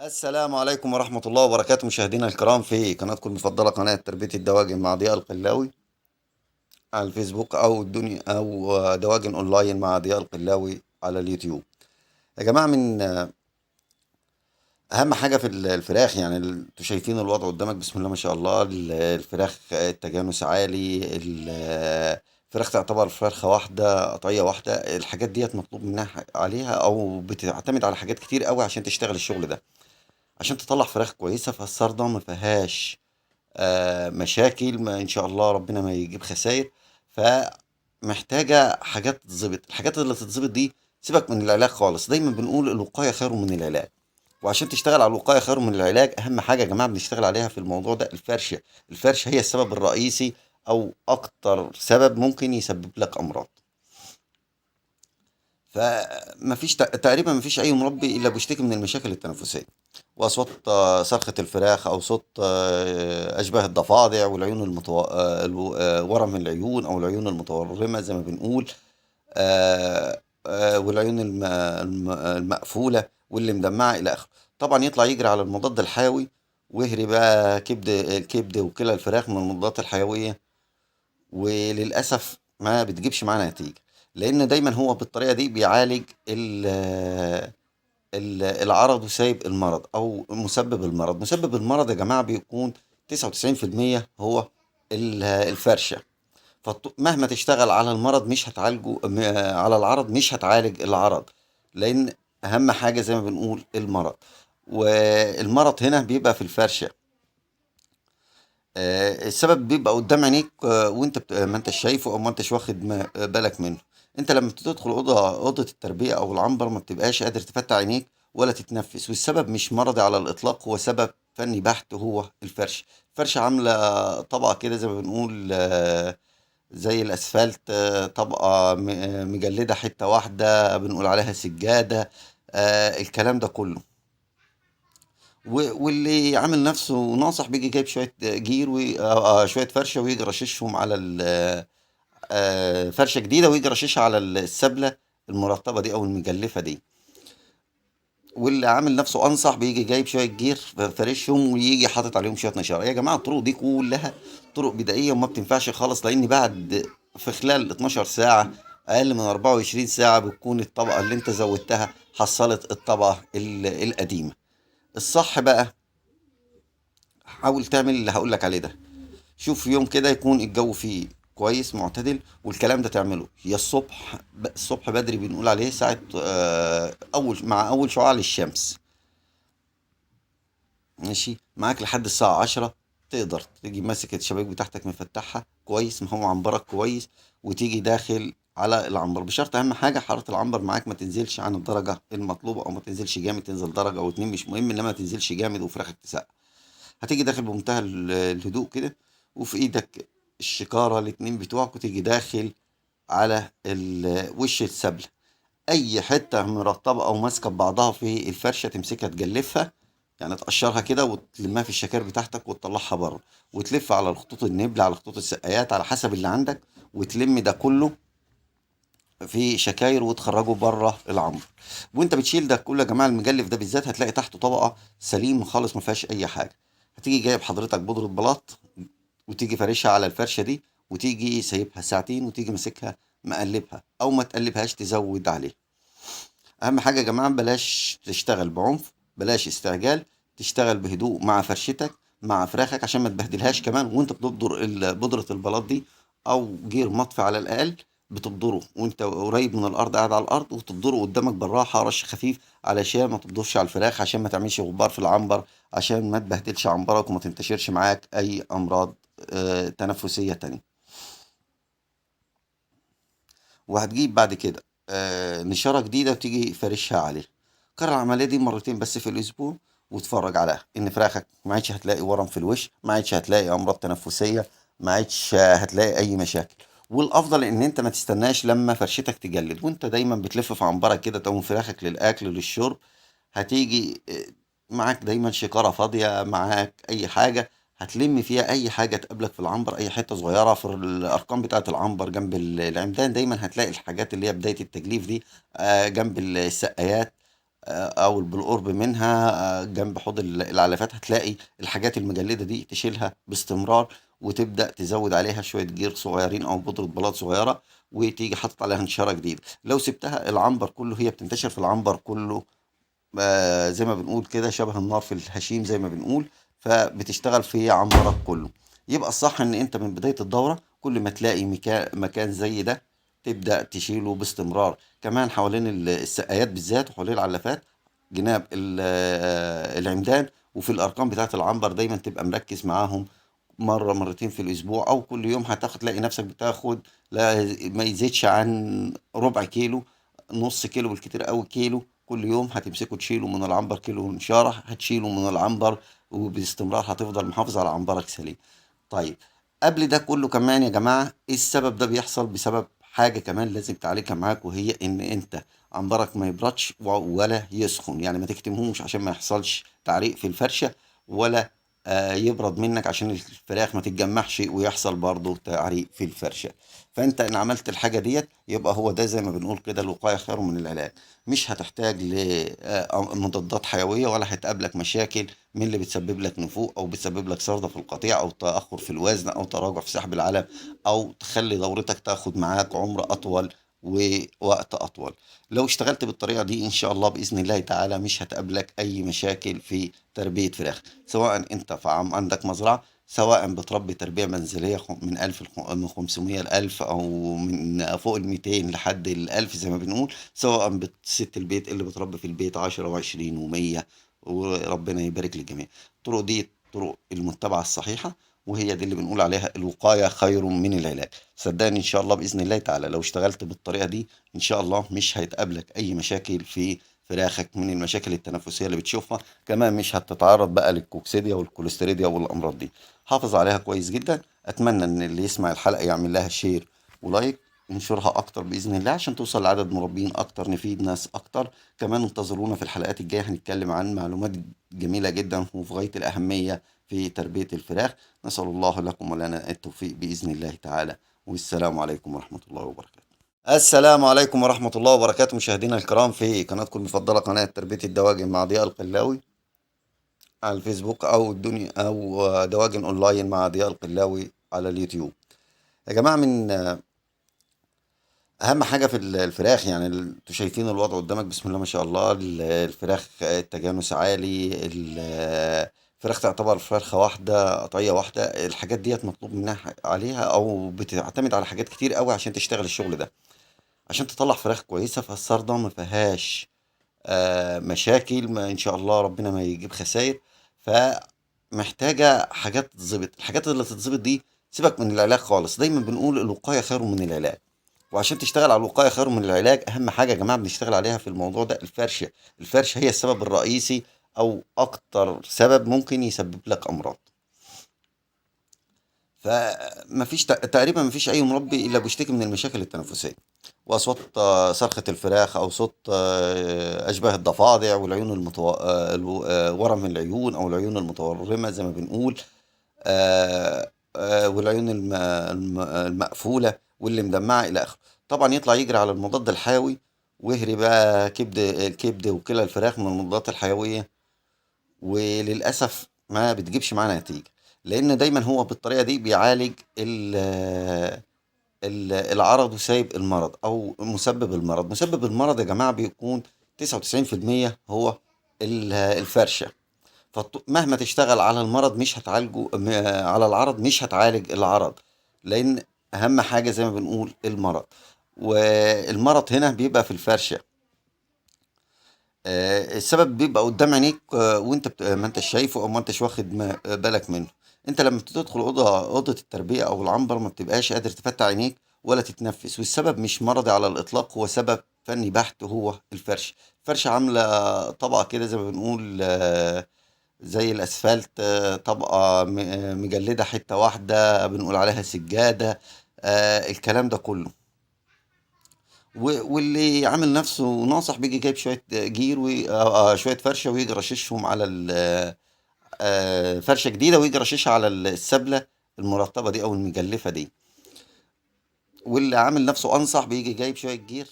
السلام عليكم ورحمة الله وبركاته مشاهدينا الكرام في قناتكم المفضلة قناة تربية الدواجن مع ضياء القلاوي على الفيسبوك أو الدنيا أو دواجن أونلاين مع ضياء القلاوي على اليوتيوب. يا جماعة، من أهم حاجة في الفراخ، يعني انتوا شايفين الوضع قدامك بسم الله ما شاء الله، الفراخ التجانس عالي، الفراخ تعتبر فرخة واحدة قطعية واحدة. الحاجات ديت مطلوب منها عليها أو بتعتمد على حاجات كتير قوي عشان تشتغل الشغل ده، عشان تطلع فراخ كويسة. فالصردة ما فيهاش مشاكل، ما إن شاء الله ربنا ما يجيب خسائر. فمحتاجة حاجات تتظبط. الحاجات اللي تتظبط دي سيبك من العلاج خالص، دايما بنقول الوقاية خير من العلاج. وعشان تشتغل على الوقاية خير من العلاج، أهم حاجة يا جماعة بنشتغل عليها في الموضوع ده الفرشة. الفرشة هي السبب الرئيسي أو أكتر سبب ممكن يسبب لك أمراض. فمفيش تقريبا مفيش أي مربي إلا بيشتكي من المشاكل التنفسية وأصوات صرخة الفراخ أو صوت أشباه الضفادع والعيون ورم العيون أو العيون المتورمة زي ما بنقول، والعيون المقفولة واللي مدمعة إلى آخره. طبعا يطلع يجري على المضاد الحيوي ويهري بقى الكبد وكلى الفراخ من المضادات الحيوية، وللأسف ما بتجيبش معانا نتيجة، لأن دايما هو بالطريقة دي بيعالج العرض وسايب المرض أو مسبب المرض. مسبب المرض يا جماعة بيكون تسعة وتسعين في المية هو الفرشة. فمهما تشتغل على المرض مش هتعالجه، على العرض مش هتعالج العرض، لأن أهم حاجة زي ما بنقول المرض، والمرض هنا بيبقى في الفرشة. السبب بيبقى قدام عينيك، وانت ما انتش شايفه او ما انتش واخد بالك منه. انت لما بتدخل اوضه التربيه او العنبر ما بتبقاش قادر تفتح عينيك ولا تتنفس، والسبب مش مرضي على الاطلاق، هو سبب فني بحت، هو الفرش. الفرشه عامله طبقه كده زي ما بنقول، زي الاسفلت، طبقه مجلده حته واحده بنقول عليها سجاده، الكلام ده كله. واللي عامل نفسه ناصح بيجي جايب شويه جير شويه فرشه ويجي رششهم على فرشه جديده ويجي رششها على السبله المرطبه دي او المجلفه دي. واللي عامل نفسه انصح بيجي جايب شويه جير فرشهم ويجي حاطط عليهم شويه نشاره. يا جماعه الطرق دي كلها طرق بدائيه وما بتنفعش خالص، لان بعد في خلال 12 ساعه اقل من 24 ساعه بتكون الطبقه اللي انت زودتها حصلت الطبقه القديمه. الصح بقى حاول تعمل اللي هقول لك عليه ده. شوف يوم كده يكون الجو فيه كويس معتدل، والكلام ده تعمله يا الصبح بدري، بنقول عليه ساعة، مع أول شعاع للشمس، ماشي معاك لحد الساعة 10، تقدر تيجي ماسك الشبابيك بتاعتك مفتحها كويس، ما هو عنبرك كويس، وتيجي داخل على العنبر. بشرط أهم حاجة حرارة العنبر معاك ما تنزلش عن الدرجة المطلوبة، أو ما تنزلش جامد، تنزل درجة أو اتنين مش مهم، إنما ما تنزلش جامد وفراخك تسقع. هتيجي داخل بمنتهى الهدوء كده، وفي إيدك الشكارة الاتنين بتوعك، وتيجي داخل على وش السبلة. أي حتة مرطبة أو ماسكة ببعضها في الفرشة تمسكها تجلفها، يعني تقشرها كده وتلمها في الشكار بتاعتك وتطلعها بره، وتلف على الخطوط النبل، على خطوط السقايات، على حسب اللي عندك، وتلم ده كله في شكاير وتخرجه بره العنبر. وانت بتشيل ده كله يا جماعه، المجلف ده بالذات هتلاقي تحته طبقه سليمه خالص ما فيهاش اي حاجه. هتيجي جايب حضرتك بودره بلاط وتيجي فارشها على الفرشه دي، وتيجي سايبها ساعتين، وتيجي ماسكها مقلبها او ما تقلبهاش تزود عليها. اهم حاجه يا جماعه بلاش تشتغل بعنف، بلاش استعجال، تشتغل بهدوء مع فرشتك مع فراخك عشان ما تبهدلهاش كمان وانت بتبدر بودره البلاط دي او جير مطفي على الاقل، بتبدره وانت قريب من الارض قاعد على الارض، وتبدره قدامك بالراحه رش خفيف علشان ما تبدرش على الفراخ، عشان ما تعملش غبار في العنبر، عشان ما تبهدلش عنبرك وما تنتشرش معاك اي امراض تنفسيه تانية. وهتجيب بعد كده نشاره جديده وتيجي فارشها عليها. كرر العمليه دي مرتين بس في الاسبوع، واتفرج عليها ان فراخك ما عادش هتلاقي ورم في الوش، ما عادش هتلاقي امراض تنفسيه، ما عادش هتلاقي اي مشاكل. والافضل ان انت ما تستناش لما فرشتك تجلد، وانت دايما بتلف في عنبرك كده تقوم فراخك للاكل للشرب، هتيجي معاك دايما شكاره فاضيه، معاك اي حاجه هتلم فيها اي حاجه تقابلك في العنبر، اي حته صغيره في الارقام بتاعه العنبر جنب العمدان، دايما هتلاقي الحاجات اللي هي بدايه التجليف دي، جنب السقايات، او بالقرب منها، جنب حوض العلافات، هتلاقي الحاجات المجلده دي تشيلها باستمرار، وتبدا تزود عليها شوية جير صغيرين او بودره بلاط صغيرة، وتيجي حاطط عليها نشاره جديدة. لو سبتها العنبر كله، هي بتنتشر في العنبر كله، زي ما بنقول كده شبه النار في الهشيم زي ما بنقول، فبتشتغل في عنبرك كله. يبقى الصح ان انت من بداية الدورة كل ما تلاقي مكان زي ده تبدأ تشيله باستمرار. كمان حوالين السقايات بالذات وحوالين العلافات، جناب العمدان، وفي الارقام بتاعت العنبر دايما تبقى مركز معاهم مرة مرتين في الاسبوع او كل يوم. تلاقي نفسك بتاخد لا ما يزيدش عن ربع كيلو، نص كيلو بالكتير قوي كيلو كل يوم، هتمسكه تشيله من العنبر، كيلو نشارة هتشيله من العنبر، وباستمرار هتفضل محافظ على عنبرك سليم. طيب قبل ده كله كمان يا جماعة، ايه السبب ده بيحصل؟ بسبب حاجة كمان لازم تعالجها معاك، وهي ان انت عنبرك ما يبردش ولا يسخن، يعني ما تكتمهوش عشان ما يحصلش تعريق في الفرشة، ولا يبرد منك عشان الفراخ ما تتجمعش ويحصل برضو تعريق في الفرشة. فانت ان عملت الحاجة ديت يبقى هو ده زي ما بنقول كده الوقاية خير من العلاج، مش هتحتاج مضادات حيوية، ولا هتقابلك مشاكل من اللي بتسبب لك نفوق او بتسبب لك سردة في القطيع او تأخر في الوزن او تراجع في سحب العلف، او تخلي دورتك تاخد معاك عمر اطول ووقت اطول. لو اشتغلت بالطريقة دي ان شاء الله بإذن الله تعالى مش هتقابلك اي مشاكل في تربية فراخ، سواء انت في عندك مزرعة، سواء بتربي تربية منزلية من ألف من خمسمية لألف، أو من فوق الميتين لحد الألف زي ما بنقول، سواء بست البيت اللي بتربي في البيت 10 وعشرين ومية، وربنا يبارك للجميع. الطرق دي الطرق المتبعة الصحيحة، وهي دي اللي بنقول عليها الوقاية خير من العلاج. صدقني إن شاء الله بإذن الله تعالى لو اشتغلت بالطريقة دي إن شاء الله مش هيتقابلك أي مشاكل في فراخك من المشاكل التنفسية اللي بتشوفها، كمان مش هتتعرض بقى للكوكسيديا والكوليستريديا والأمراض دي. حافظ عليها كويس جدا. أتمنى إن اللي يسمع الحلقة يعمل لها share و like، ننشرها أكتر بإذن الله عشان توصل لعدد مربين أكتر، نفيد ناس أكتر. كمان انتظرونا في الحلقات الجاية، هنتكلم عن معلومات جميلة جدا وفي غاية الأهمية في تربية الفراخ. نسأل الله لكم ولنا التوفيق بإذن الله تعالى، والسلام عليكم ورحمة الله وبركاته. السلام عليكم ورحمة الله وبركاته مشاهدينا الكرام في قناتكم المفضلة قناة تربية الدواجن مع ضياء القلاوي على الفيسبوك أو الدنيا أو دواجن أونلاين مع ضياء القلاوي على اليوتيوب. يا جماعة من أهم حاجة في الفراخ، انتوا شايفين الوضع قدامك بسم الله ما شاء الله، الفراخ التجانس عالي، الفراخ تعتبر فرخة واحدة قطعية واحدة. الحاجات ديت مطلوب منها عليها أو بتعتمد على حاجات كتير قوي عشان تشتغل الشغل ده، عشان تطلع فراخ كويسة. فالصردة ما فيهاش مشاكل، ما إن شاء الله ربنا ما يجيب خسائر، فمحتاجة حاجات تتظبط. الحاجات اللي تتظبط دي سيبك من العلاج خالص، دايما بنقول الوقاية خير من العلاج. وعشان تشتغل على الوقاية خير من العلاج أهم حاجة يا جماعة بنشتغل عليها في الموضوع ده الفرشة. الفرشة هي السبب الرئيسي أو أكتر سبب ممكن يسبب لك أمراض. فمفيش تقريبا مفيش أي مربي إلا بيشتكي من المشاكل التنفسية وأصوات صرخة الفراخ أو صوت أشباه الضفادع والعيون ورم العيون أو العيون المتورمة زي ما بنقول، والعيون المقفولة واللي مدمعة إلى آخره. طبعا يطلع يجري على المضاد الحيوي ويهري بقى الكبد وكلى الفراخ من المضادات الحيوية، وللأسف ما بتجيبش معانا نتيجة، لأن دايما هو بالطريقة دي بيعالج العرض وسايب المرض أو مسبب المرض. مسبب المرض يا جماعة بيكون 99% هو الفرشة. فمهما تشتغل على المرض مش هتعالجه، على العرض مش هتعالج العرض، لأن أهم حاجة زي ما بنقول المرض، والمرض هنا بيبقى في الفرشة. السبب بيبقى قدام عينيك، وانت ما انتش شايفه او ما انتش واخد بالك منه. انت لما بتدخل اوضة التربية او العنبر ما بتبقاش قادر تفتح عينيك ولا تتنفس، والسبب مش مرضي على الاطلاق، هو سبب فني بحت، هو الفرش. الفرشة عامله طبقه كده زي ما بنقول، زي الاسفلت، طبقه مجلده حتة واحدة بنقول عليها سجادة، الكلام ده كله. واللي عامل نفسه ناصح بيجي جايب شوية جير شوية فرشه ويجي رششهم على فرشه جديدة ويجي رششها على السبله المرطبه دي او المجلفه دي. واللي عامل نفسه انصح بيجي جايب شوية جير.